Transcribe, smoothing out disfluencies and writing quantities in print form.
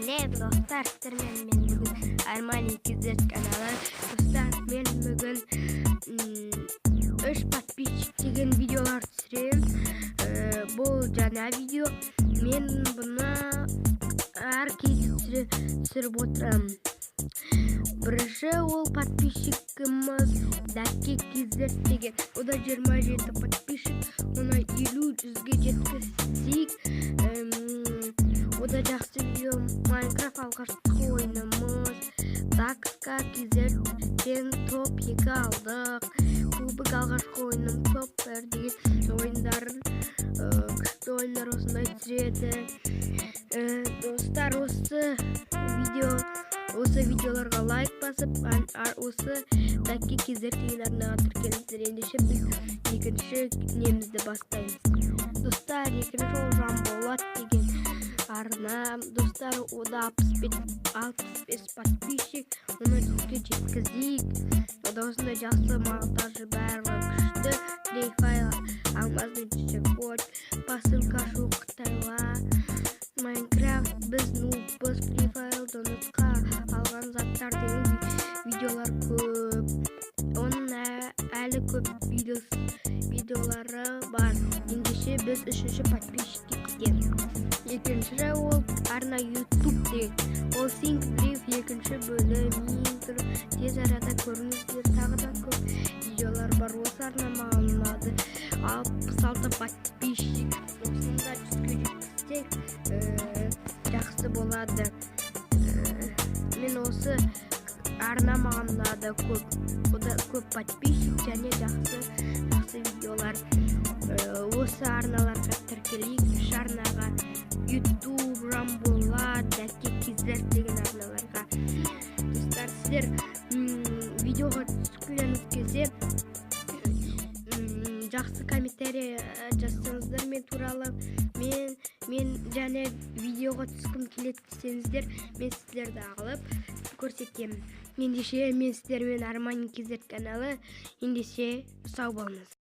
Сәлем, достар! Сіздермен мен бүгін Армани KZ каналы. Достар, мен бүгін үш подписчик деген видеолар түсіремін. Бұл жаңа видео. Мен бұны әр кезде түсіріп отырамын. Бірінші ол подписчигіміз Дәке KZ деген. Ода 27 подписчик. Оны 50 жүзге жеткізейік. Ода жақсы видео: Майнкрафт алғашқы ойынымыз, Дакска KZ-тен топ 2 алдық, Кубок алғашқы ойыным, топ 1 деген ойындарын, күшті ойындар осындай түсіреді. Достар, осы видеоларға лайк басып, осы Дәке KZ деген арнаға тіркеліңіздер. Ендеше біз екінші немізді бастаймыз. Достар, екінші ол Жанболат деген арна. Достар, ода 65 подписчик. Оны 100-ге жеткізейік. Ода осындай жақсы монтажы, барлығы күшті. Free Fire, алмазный джекпот, посылка ашу Қытайға, Майнкрафт, біз нубпыз, Free Fire, донатқа алған заттар деген видеолар көп. Оның әлі көп видеолары бар. Ендеше біз үшінші подписчикке кетеміз. Екінші ол арна YouTube деген. Ол Think Brief екінші бөлім. Тез арада көріңіздер, тағы да көп видеолар бар. Осы арна маған ұнады. 66 подписчик. Осыны да 100-ге жеткізсек, жақсы болады. Мен осы арна маған ұнады көп. Ода көп подписчик және жақсы жақсы видеолар. Осы арналарға тіркелейік, үш арнаға: YouTube, Жанболат, Дәке KZ деген арналарға. Достар, сіздер видеоға түскілеріңіз келсе, жақсы комментарий жазсаңыздар мен туралы, мен және видеоға түскім келеді десеңіздер, мен сіздерді алып көрсетемін. Ендеше мен сіздермен Армани KZ каналы. Ендеше сау болыңыз.